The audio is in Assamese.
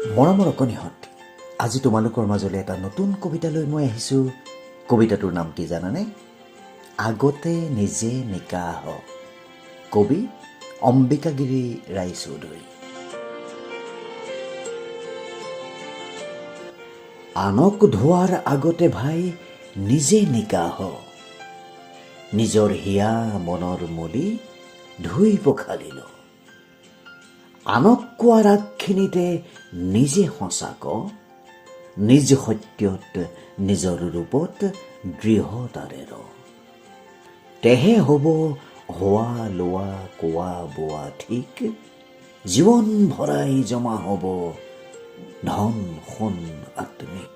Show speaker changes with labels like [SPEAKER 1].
[SPEAKER 1] মৰমৰ অকণিহঁত, আজি তোমালোকৰ মাজলৈ এটা নতুন কবিতা লৈ মই আহিছোঁ। কবিতাটোৰ নাম কি জানানে? আগতে নিজে নিকা হ। কবি অম্বিকাগিৰি ৰায়চৌধুৰী। আনক ধোৱাৰ আগতে ভাই নিজে নিকা হ, নিজৰ হিয়া মনৰ মলি ধুই পখালি ল। আনক কোৱাৰ আগখিনিতে নিজে সঁচা ক, নিজ সত্যত নিজৰ ৰূপত দৃঢ়তাৰে ৰ। তেহে হ'ব হোৱা লোৱা কোৱা বোৱা ঠিক, জীৱন ভৰাই জমা হ'ব ধন সোণ আত্মিক।